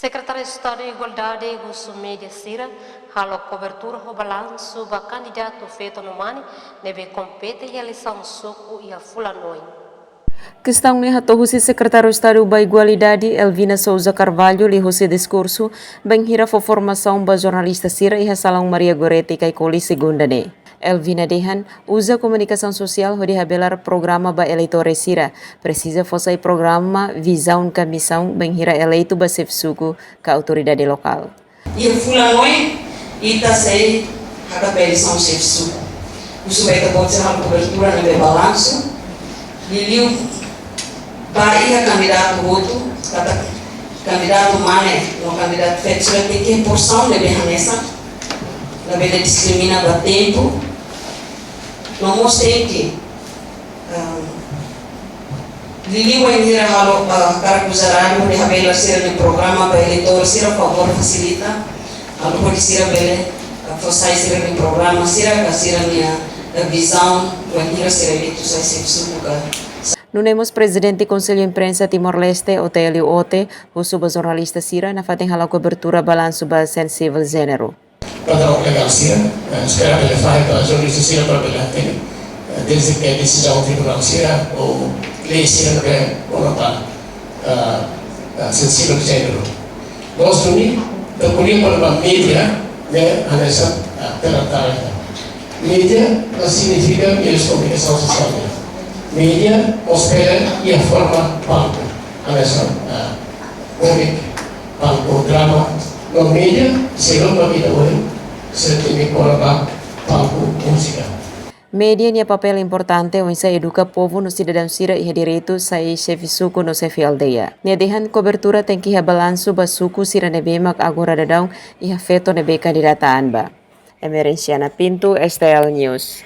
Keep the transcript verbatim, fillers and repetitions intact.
Sekretáriu Estadu Igualdade husu média sira halo kobertura ho balansu ba kandidatu feto no mane ne'ebé kompete iha eleisaun suku iha fulan oin. Kestaun ne'e hato'o husi Sekretáriu Estadu ba Igualdade, Elvina Sousa Carvalho, liuhusi diskursu bainhira fó formasaun ba jornalista sira iha Salaun Maria Goretti, Caicoli, segunda ne'e. Elvina dehan, uza komunikasaun sosiál hodi habelar programa ba eleitór sira, presiza fó sai programa, vizaun ka misaun bainhira eleitu ba xefe suku ka autoridade lokál. Iha fulan oin, ita sei hakarak ba eleisaun xefe suku. Husu ba ita-boot sira halo kobertura ne'ebé balansu, liuliu ba iha kandidatu hotu, katak kandidatu mane no kandidatu feto sira tenke iha porsaun ne'ebé hanesan, labele diskrimina ba tempu, no mós tenke, ah, liuliu bainhira halo, ah, hakarak uza rádiu hodi habelar sira-nia programa ba eleitór sira, favór fasilita, halo hodi sira bele, ah, fó sai sira-nia programa sira, ka sira-nia, ah, vizaun, bainhira sira eleitu sai xefe suku ka. Nune'e mós Prezidente Konsellu Imprensa Timor-Leste, O T L-O T, husu ba jornalista sira nafatin halo kobertura balansu ba sensivel jéneru. Patraun legál sira, eh, espera bele fahe ba jornalista sira para bele hatene, eh, desde ke desizaun tribunál sira ou lei sira ne'ebé kona-ba, eh, eh, sensivel jéneru. Loos duni, ita ko'alia kona-ba média, ne'e hanesan, eh, pela tarja. Média la signifika meius komunikasaun sosiál. Média hospeda iha forma palku, hanesan, eh, komik, palku drama, no média, sei lomba vida oin, sei temi kona-ba palku múzika. Média nia papél importante oinsá eduka povu no sidadaun sira iha direitu sai xefe suku no xefe aldeia. Nia dehan kobertura tenke iha balansu ba suku sira ne'ebé mak agora daudaun iha feto ne'ebé kandidata an ba. Emerenciana Pinto, S T L News.